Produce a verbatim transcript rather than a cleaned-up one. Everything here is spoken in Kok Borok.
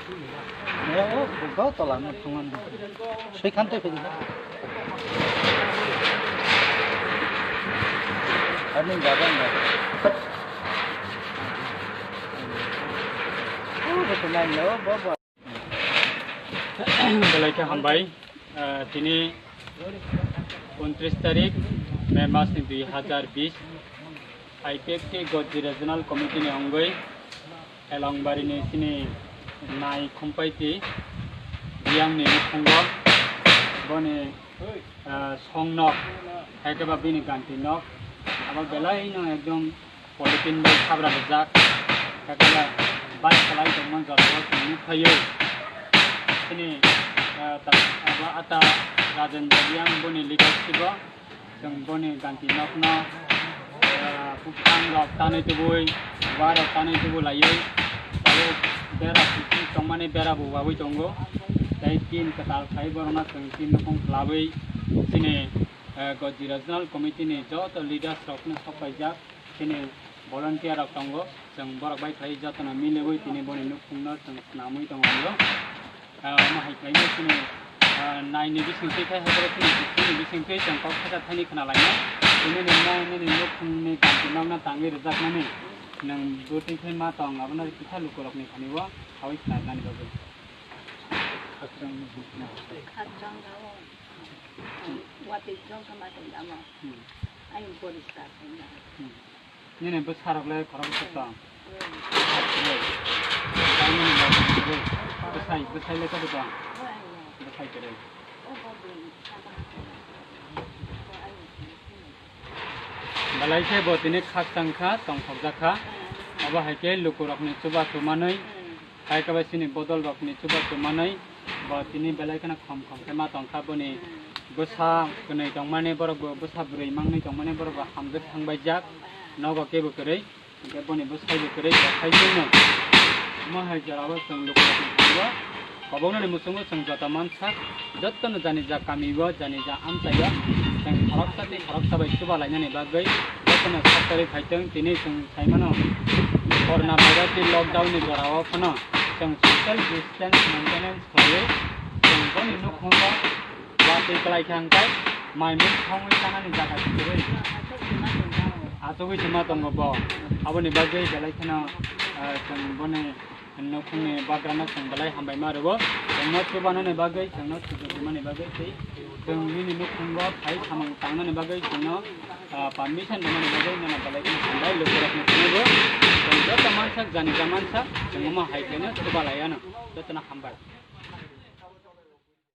Neo, bo tola no thangmani. Soi khan tei phedi. Ani gabang ga. Oh, bo to nai lo, bo, bo. Belai khe hambai. Ah, tini untris tarik May mas ni dui hazar bish, I P F T Gojri Regional Committee ni ongoi Elongbari ni chini nai Khumpaiti Biyang ni nukhungo boni, ah, song nok, hai khe ba bini ganti nok, abo belai no ekdom polythene bai sabra rijak, khe khe bai kwlai tongmani jora o chwng nukphaio. Chini, ah, ta-, abo ata Rajendra Biyang boni leadership o chwng boni ganti nokno, ah, buphangrok tanwi tubui, uarok tanwi tubu laiwi, tabuk bera sisi tongmani bera bo wawi tongo. Tei tin kwtal khai borokno chwng tin nukhung khwlawi chini, ah, Gojri Regional Committee ni joto leaders rokno sok paijak. Chini volunteer rok tongo, chwng borok bai khlai jotono miliwi tini boni nukhungno chwng swnamwi tongo. Ah, omo hai khlaino chini, ah, nine ni bising twi khai hai borok chini fifteen ni bising twi chwng kok khacha thaini khna laina. Tini nini nai nini nukhungni ganti nokno tangwi rwjakmani nwng bwtwi khai ma tong, abono kisa lukurokni thani o saui khnarnani bagwi. Khakchang. Khakchang rao. Watwi jong kha ma tong damo. Hmm. Ayung poriskar tong damo. Hmm. Nini bwsarok le khorok bwswk tong? Bwsai, bwsai le kobo tong? Bwsai kwrwi. Belai khe bo tini khakchang kha, tongthokjak kha. Abo hai khe lukurokni chubachu manwi, hai khe bai chini bodolrokni chubachu manwi, bo tini belai kheno khom khom khe ma tong kha. Boni bwsa kwnwi tongmani borok bo, bwsa bwrwi mangwi tongmani borok bo hamjwk thangbaijak, nogo kebo kwrwi, hwnkhe boni bwsai bo kwrwi bo khai chwngno. Omo hai jorao chwng lukurokni thani o koboknani muchungo chwng joto mansak, jotono jani ja kami o, jani ja amchai o, chwng khoroksa tei khoroksa bai chuba lainani bagwi jotono sak torwi phaitwng. Tini chwng sai mano, corona virus ni lockdown ni jorao phano chwng social distance maintenance khlaiwi chwng boni nukhungo watwi kwlai kha hwnkhe mai mui thongwi chanani jaga se kwrwi. Achugwi se ma tongo bo. Aboni bagwi belai kheno, ah, chwng boni nukhungni bagrano chwng belai hambai ma rwo. Chwngno chubanani bagwi, chwngno sujuk rwmani bagwi tei chwng nini nukhungo phai samung tangnani bagwi chwngno, ah, permission rwmani bagwi nono belai kheno hambai lukurokni thani bo. Chwng joto mansak, jani ja mansak, chwng omo hai khaino chuba lai ano. Jotono hambai.